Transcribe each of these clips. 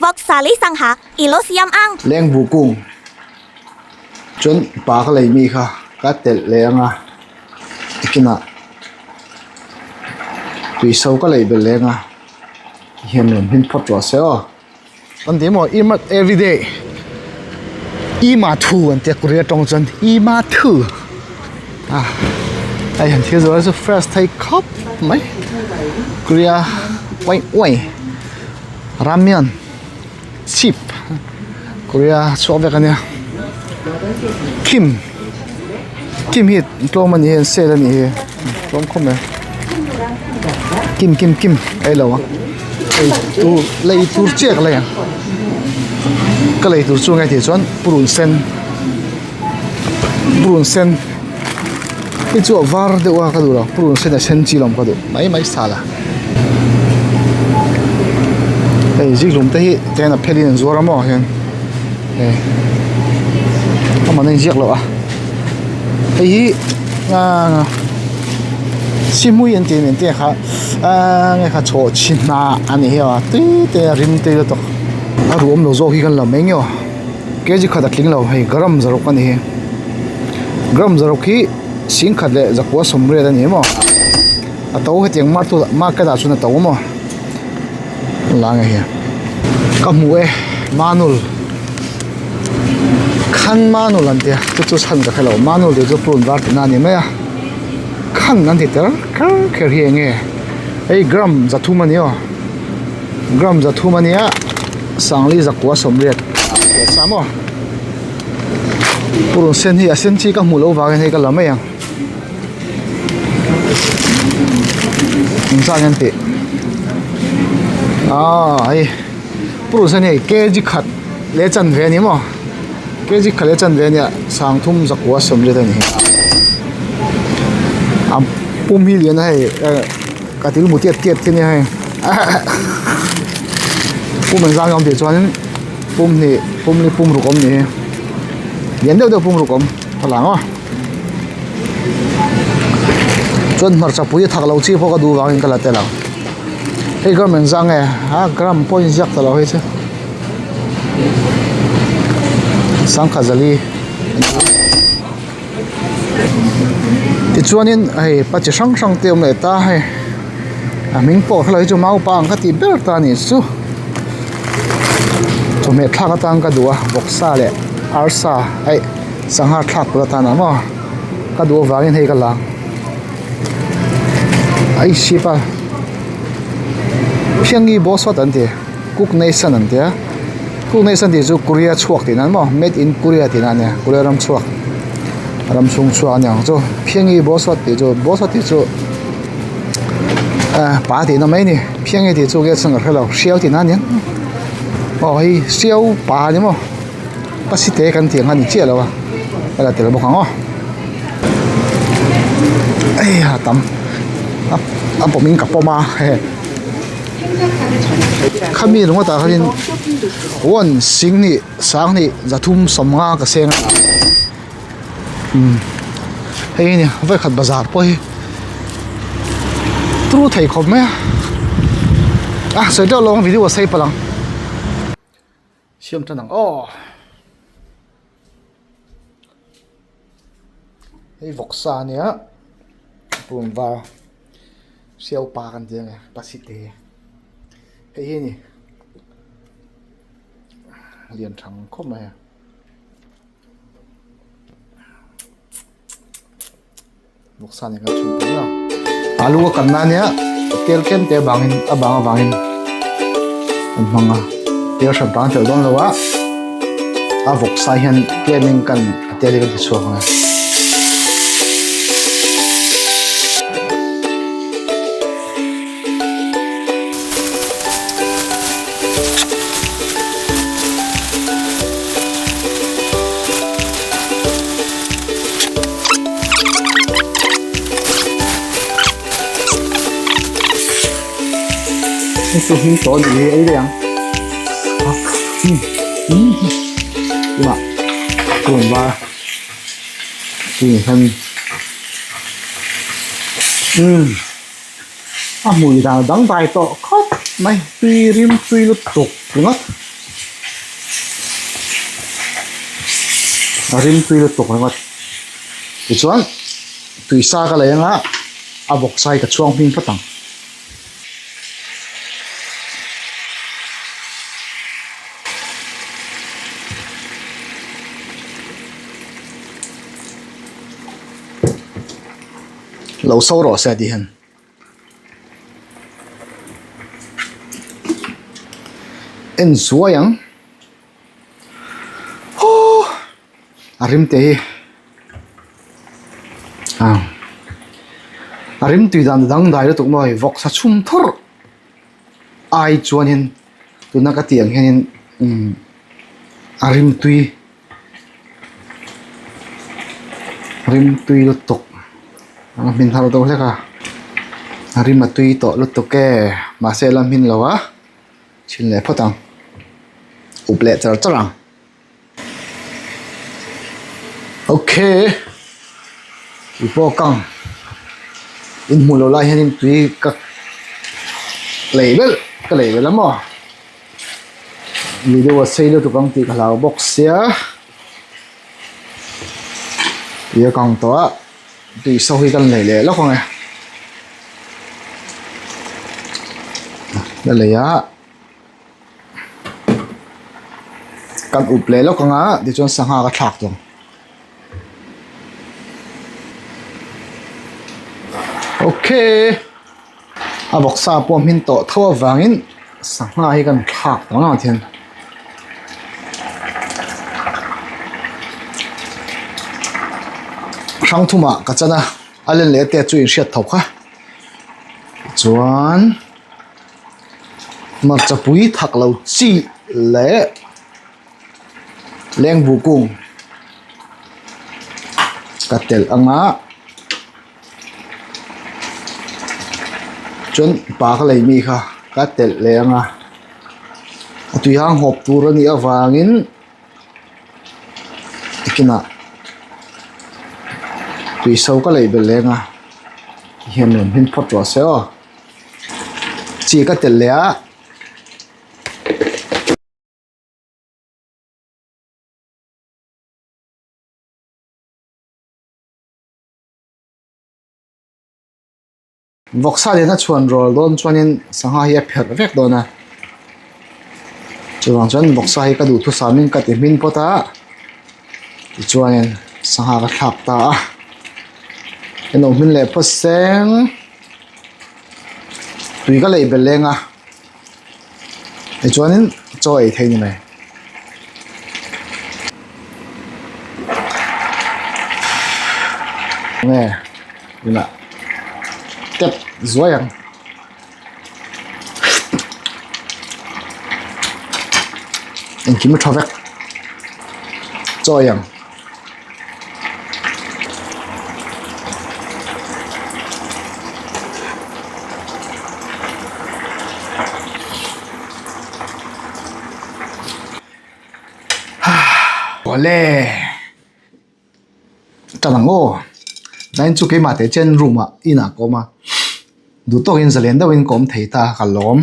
Vawksa lei sangha i lo siam ang. Leng bu kung chuan pa ka lei mi kha ka telh leh ang a tikinah tuiso ka lei belh leh ang a tihian rawn hmin phawt rawh se aw. An ti maw e-mart everyday e-ma thu an tia Korea tawng chuan e-ma thu a hei han thil zawh chu fresh thei khawp mai Korea uaih uaih ramyun chip Korea chhuak vek ania kim kim hi tlawm a ni hi an sale a nih hi tlawm khawp mai kim kim kim a ei lo ang ei tur lei tur chiah ka lei ang ka lei tur chu enge tih chuan purun sen purun sen hi chu a var deuh a ka duh lo purun sen a sen chi lawm ka duh mai mai sal a hei zikhlum te hi tihian a phelin an zuar a maw hian hei amah a inziak loh a hei hi ahh simui an tih nen te kha ahh nge kha chhawh chhi hnah a ni hi a tui te a rim tui lutuk a ruam lo zawk hi kan la mai nge aw kg khat a tling lo hei gram zaruk a ni hi gram zaruk hi singkhat leh zakua sawmriat a ni maw a to hetiang market ah chuan a to maw la nge hian ka hmu e manul khan manul an tia chu chu chhan ka hrelo manul tih chu purun var tihna a ni mai a khan an ti tel kher kher hi enge hei gram zathum a ni aw gram zathum a nia sangli zakua sawmriat sa maw purun sen hi a sen chi ka hmuh loh vangin hei ka la mai ang. Engzah nge an tih aaa hei purun sen hei kg khat leh chanve a ni maw kg khat leh chanve a nia sangthum zakua sawmriat a ni a pum hi lian a hei eh ka til mu tiat tiat te nia hei pum engzah nge a awm tih chuanin pum hnih pum li pum ruk a awm ni hi lian deuh deuh pum ruk a awm a lang aw. Chuan hmarcha pui a thak lo chi pawh ka duh vangin ka la tel ang hei gram engzah nge a gram pawh a inziak ta lo hei chu sangkhat zali tichuanin hei pa chi hrang hrang te a awm leh ta hei a hming pawh hre lo hi chu maupa ang ka tih ber ta a nih chu chawhmeh thlak atan ka duh a vawksa leh arsa aih. Sangha thlak tur atan ah maw ka duh avangin hei ka la a inchhip a phiangi boss sawt an ti cook nation an tia cook nation tih chu korea chhuak tihna maw made in korea tihna a nia korea ram chhuak ram chhung chhuak a ni ang chu phiangi boss sawt tih chu boss sawt tih chu ah pa tihna mai a ni phiangi tih chu ka hrelo hriau tihna a nia aw hei hriau pa a ni maw. Pasite kan tih ang a ni chiah lo a ka la tel bawk ang aw ei a tam a a pawm in ka pawm a he khami ringawt ah khanin one singhnih sanghnih zathum sawmnga ka seng a umm hei hi a ni vawikhat bazar pawh hi turu thei khawp mai a a sawi deuh lo ang video a sei palh ang. Siam tan ang aw. Hei vawksa a nia pum var hriau pa kan ti ang e pasite hei hi a ni lian thang khawp mai a. Vawksa nen kan chhun pawh a alu a kan na ania tel tlem te avangin a bang avangin an hmang a tel hran tan tel dawn lo a a vawksa hian tlemin kan a tel hi kan ti chhuak ang e. Hei chu hming tawh a ni hi ei daih ang tunah ka rawn var a tunah hian umm a hmui dan a dangdai tawh khawp mai tui rim tui lutuk. ringawt. A rimtui lutuk ringawt. Tichuan tui sa ka lei anga a vawksa hi ka chhuang hming phawt ang. Lo so rawh se tih hian. En zuai ang aww a rim te hi ah a rim tui dan dangdai lutuk maw hei vawksa chhum thawrh ai chuanin tuna ka tih ang hianin umm a rim tui. Rimtui lutuk a hmin har deuh hlek a a rim a tui tawh lutuk e mahse la hmin lo a chhin leh phawt ang up leh char char ang okay tui pawh a kang in hmuh loh lai hianin tui ka lei belh ka lei belh a maw. Mi deuh a sei lutuk ang tih ka hlau bawk sia tui a kang tawh a tui so hi kan lei leh lawk ang e la lei a kan up leh lawk ang a tichuan sangha ka thlak tawh ang. Okay. A vawksa pawh hmin tawh tho avangin sangha hi kan thlak tawh ang thian. Hrang thumah ka chan a, a len leh te chu inhriat tho kha. Chuan hmarcha pui thak lo chi leh lengbu kung ka telh anga. Chuan pa ka lei mi kha ka telh leh ang a a tui hang hawp tur a nih avangin tikinah tui so ka lei belh leh ang a tihian rawn hmin phawt rawh se aw chi ka telh leh a. Vawksa lian a chhuan rawl dawn chuanin sangha hi a pherh vek dawn a chuvang chuan vawksa hi ka duhthusam in ka ti hmin phawt a tichuanin sangha ka thlak ta a en awm hmin leh phawt seng tui ka lei belh leng a tichuanin chaw ei thei ni mai. Nge tunah tep zuai ang engkim a tha vek chaw ei ang. Awle tan ang aw zain chu keimah teh chen room ah inah ka awm a duh tawkin zalen deuhin ka awm thei ta ka lawm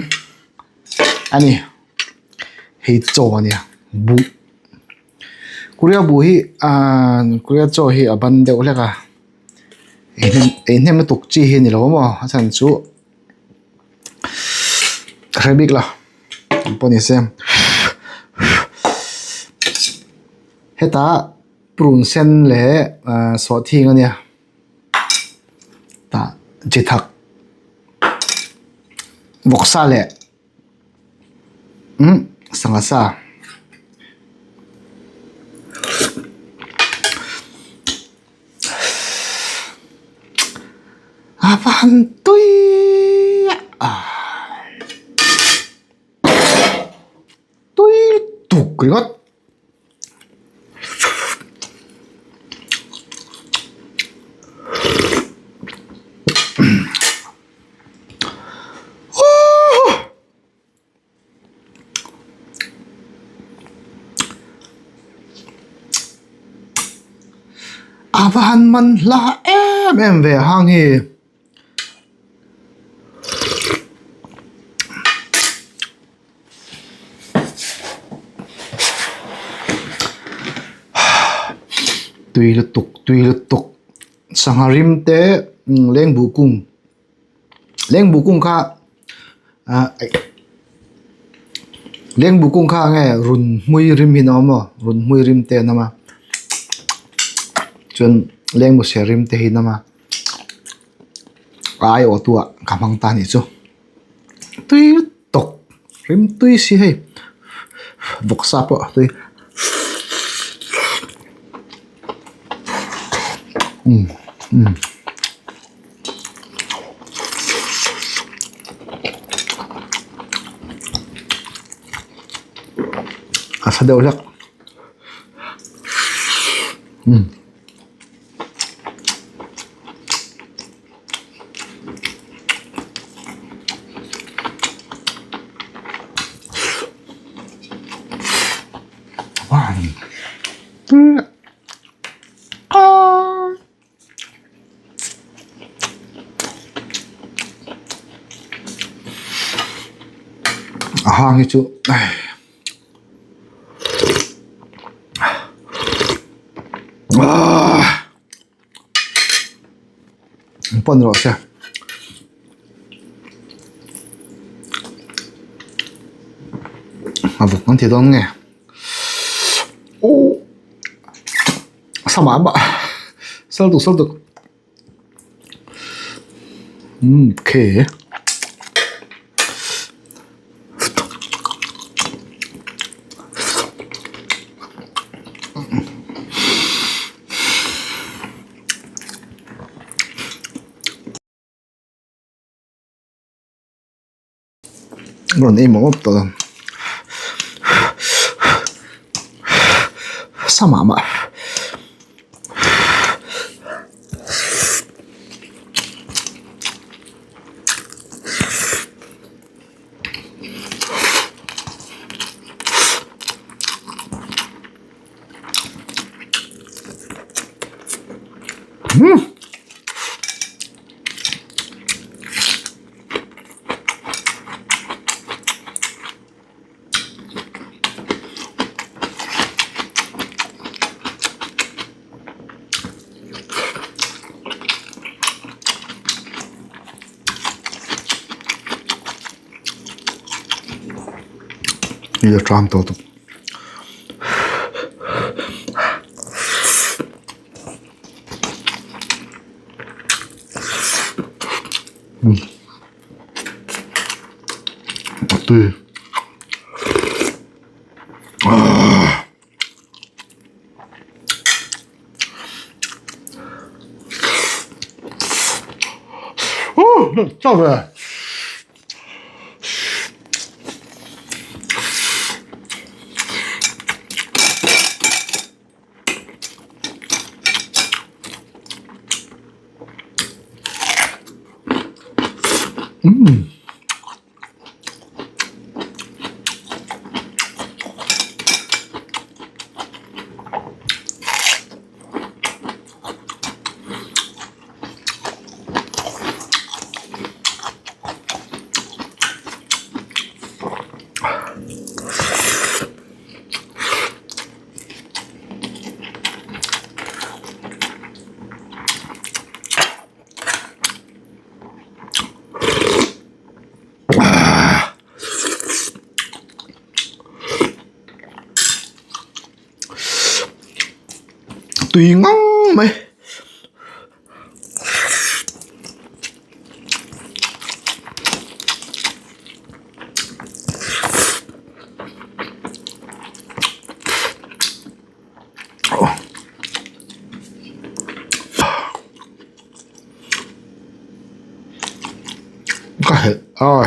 a ni hei chaw a nia buh Korea buh hi ahh Korea chaw hi a ban deuh hlek a ei hnem lutuk chi hi a ni lo maw a chhan chu ka hre bik lo eng pawh ni se hetah purun sen leh ahh sawhthing a nia tah chi thak vawksa leh. Umm sangha sa a va han tui a tui tuk ringawt. A va han man hla em em ve hang hi. Tui lutuk tui lutuk sangha rim te lengbuh kung lengbuh kung kha ah lengbuh kung kha nge run hmui rim hi a awm aw run hmui rim te an awm a chuan lengbuh ser rim te hi an awm a a aiawh tu ah ka hmang ta a nih chu tui lutuk rim tui si hei vawksa pawh a tui umm umm. A sa deuh hlek umm. A hang hi chu aaa an pawn rawh se a vawk an ti dawn nge ohh sa mah mah sal tuk sal tuk umm okay. Rawn ei mawp mawp tawh ang sa mah mah. Umm. Hei a tang tawh tawp. A tui. Aaa. Chau ve. Umm. Tui ngang mai. Ka helh a.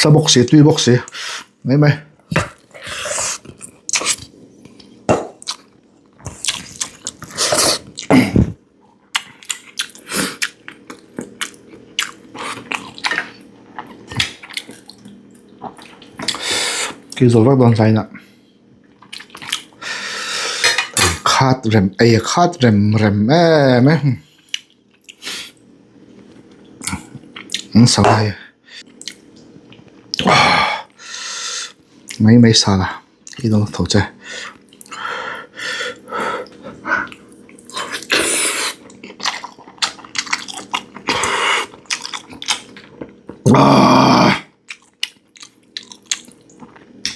Sa bawk si tui bawk si mai mai. Kil zawh vak dawn hlain ah khat rem ei a khat rem rem em em an sangha hi mai mai sala i lo tho che.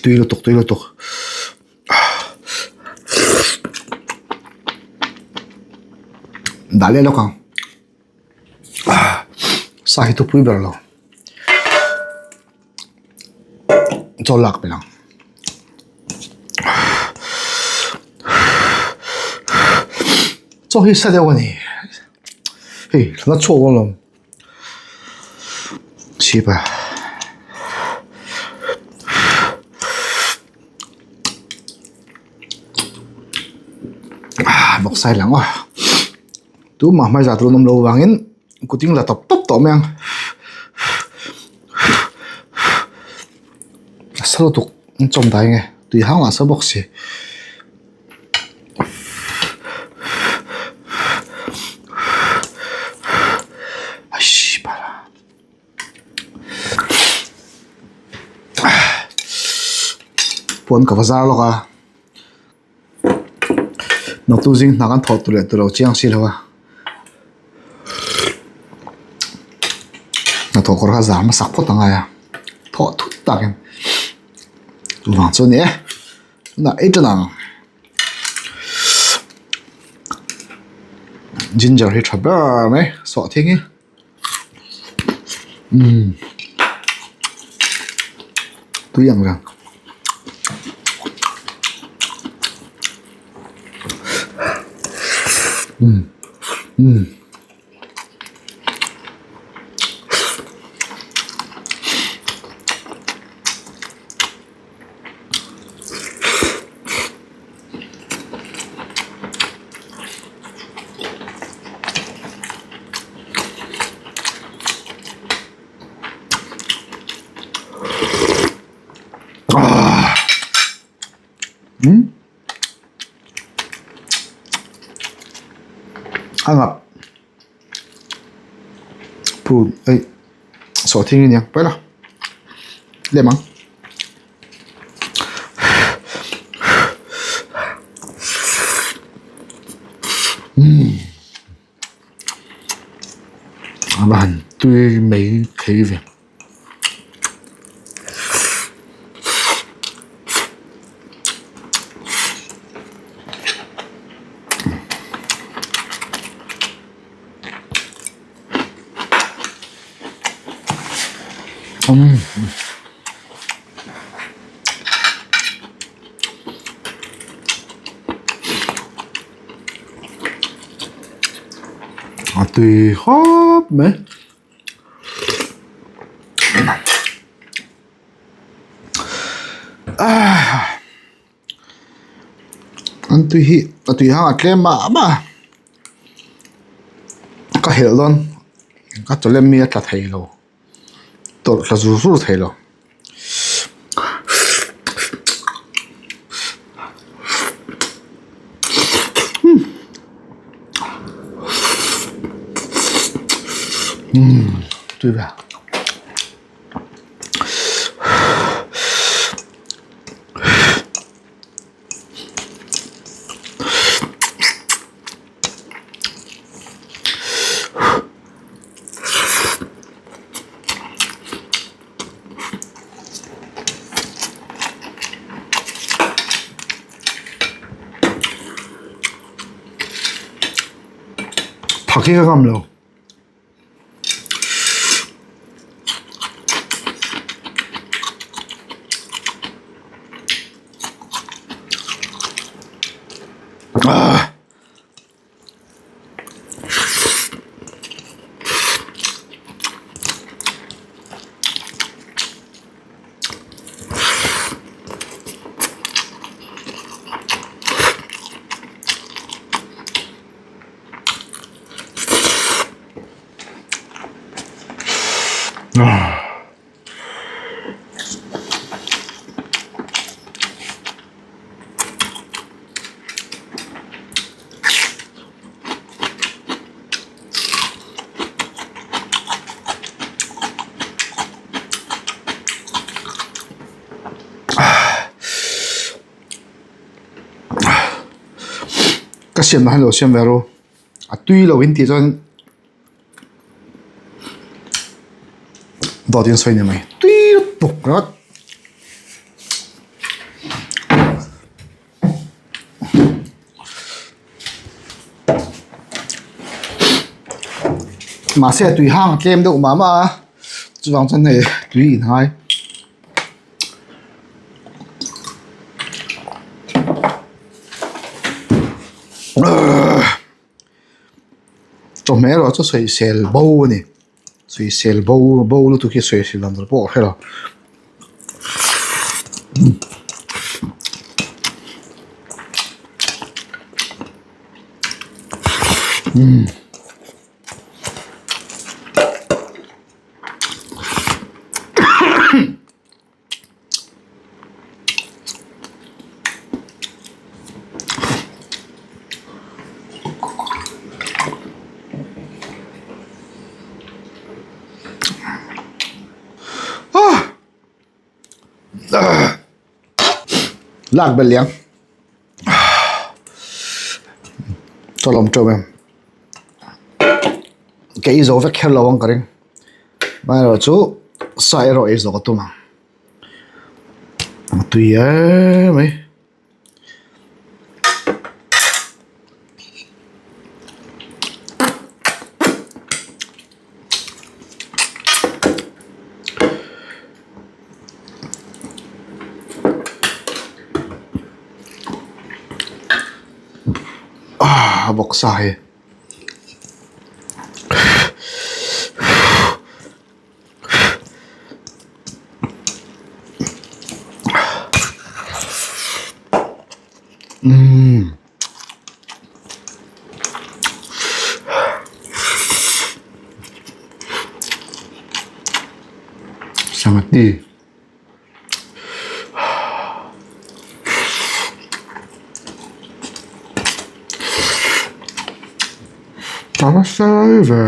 Tui lutuk tui lutuk dah leh lawk ang sa hi thupui ber lo chaw lak belh ang chaw hi sa deuh a ni hei la chhuak alawm. Chhip a ah bawk sai lang aw tumah hmai zah tur an awm loh avangin kut in la tawp tawp tawh mai ang a sa lutuk an chawm dai nge tui hang lah sa bawk si. Puan ka va zar lawk a naktuk zing hna kan thawh tur leh tur lo chiang si lo a hnathawh kawr kha zar hmasak phawt a ngai a thawh thut takin chuvang chu a ni e. Tunah ei tan ang ginger hi tha ber mai sawhthing hi umm tui ang reng. Umm umm. A ngap phul ei sawhthing a nia paih la lem ang. Umm a va han tui mai thei ve. Umm. A tui khawp mai. An tui hi a tui hang a tlem mah mah a ka helh dawn ka chawlem mi a tla thei lo tawlh thla zur zur thei lo. Tui ve. Phak hi ka ngam lo. Ah. siam dan hi lo siam ve ru a tui lo in tih chuan dawt in sawi ni mai tui lutuk ringawt. Mahse a tui hang a tlem deuh mah mah a chuvang chuan hei tui in hai. Chawhmeh erawh chu sawisel bo a ni sawisel bo bo lutuk hi sawisel dan tur pawh ka hre lo. Lak belh liang chawlawm teuh em ka ei zo vek kher lo ang ka ring amaherawh chu sa erawh ei zawh ka tum ang a tui em mai. Ah vawksa hi. Umm. Sangati. Tava ve.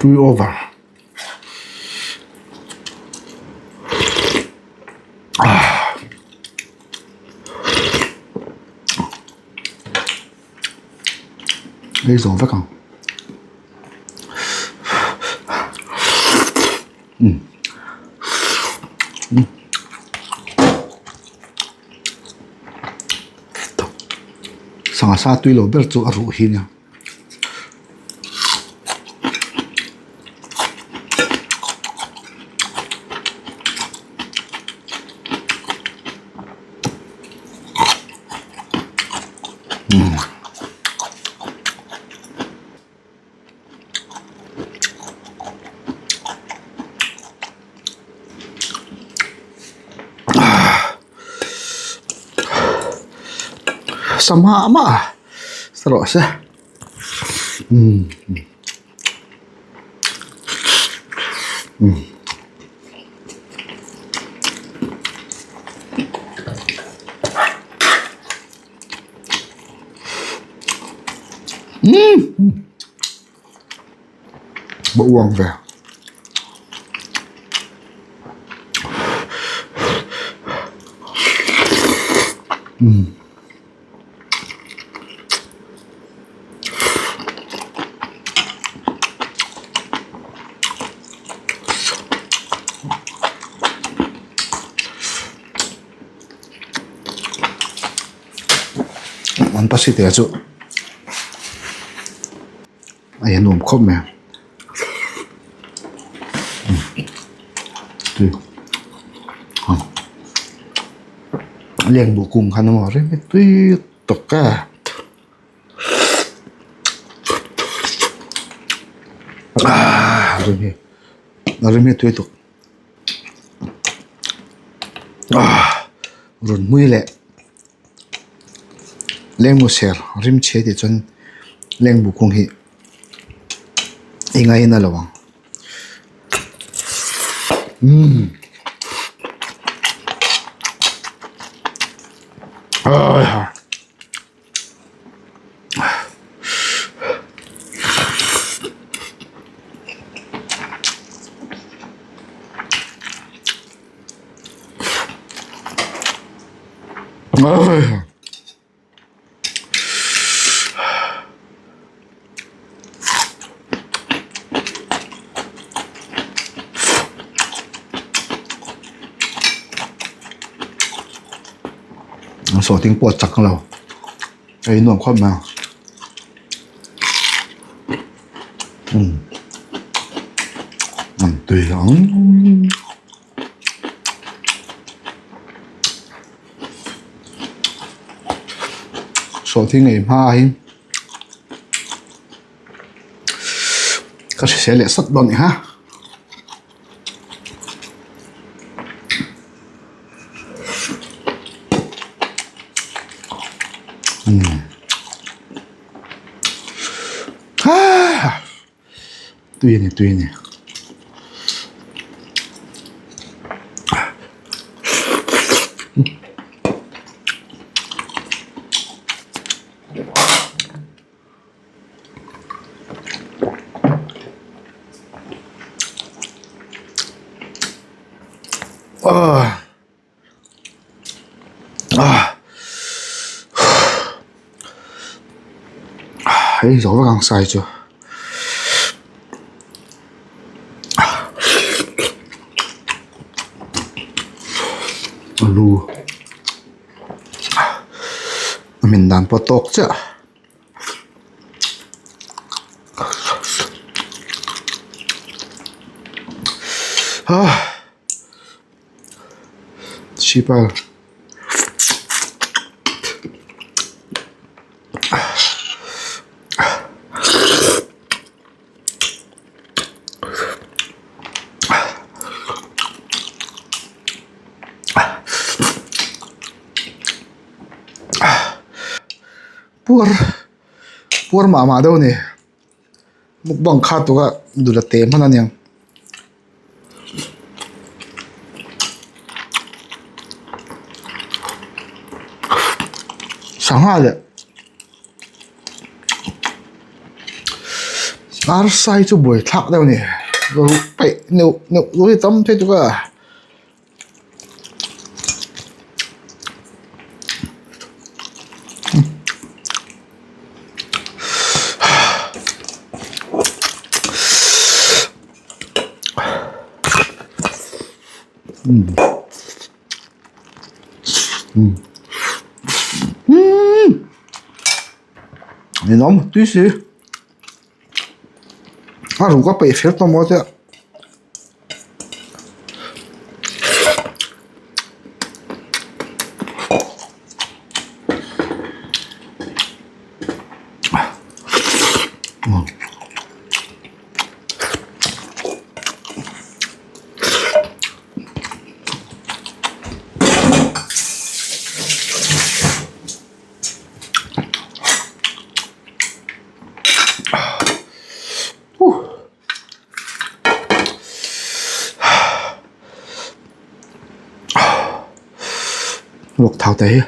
Tui over. Ei zo vek ang. Um. Um. Sangha sa tui lo ber chu a ruh hi nia. Sangha mah rawh se umm umm. Umm va uang ve. Umm. An pasi te chu a inawm khawp mai a lengbu kung khan a maw reng tui tak a ah a rim hi a rim hi tui tuk. Ah rawn hmui leh lengmu ser rim chhe tih chuan lengbu kung hi i ngaina lo ang. Umm. Ai ha. Ai ha. Sawhting pawh a chak lo a innuam khawp mai a umm an tui ang. Sawhthing ei hma in ka hrisel leh sawt dawn a ni ha. Tui a ni tui a ni. Ah. Ah. Hei zo vek ang sai chu. Alu. A min dan pawh tawk chiah. Ah. Sipai. Puar puar mah mah deuh a ni mukbang kha tura dul a te hman a niang. Sangha leh arsa hi chu buaithlak deuh a ni paih neuh neuh tur hi tam phei tuk a. Ninawm tui si a ruk a peih fel tawh maw te. Luak thau te hi.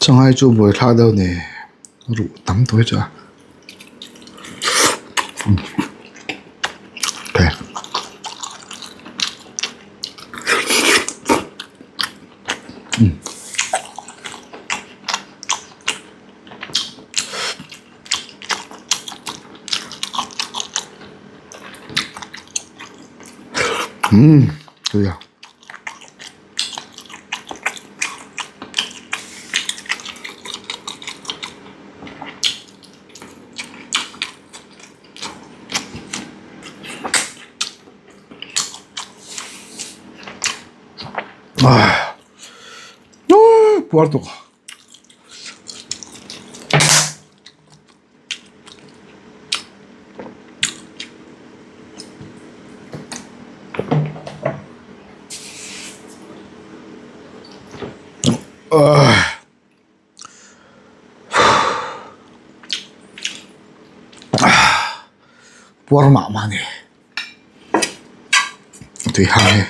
Sanghai chu buaithlak deuh a ni ruh tam tawh hi chu a. Umm tui a. Puar tuk. Puar mah mah a ni tui hang hi.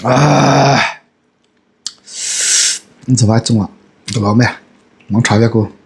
Aaa an zavai chungah ka lawm e mang tha vek u.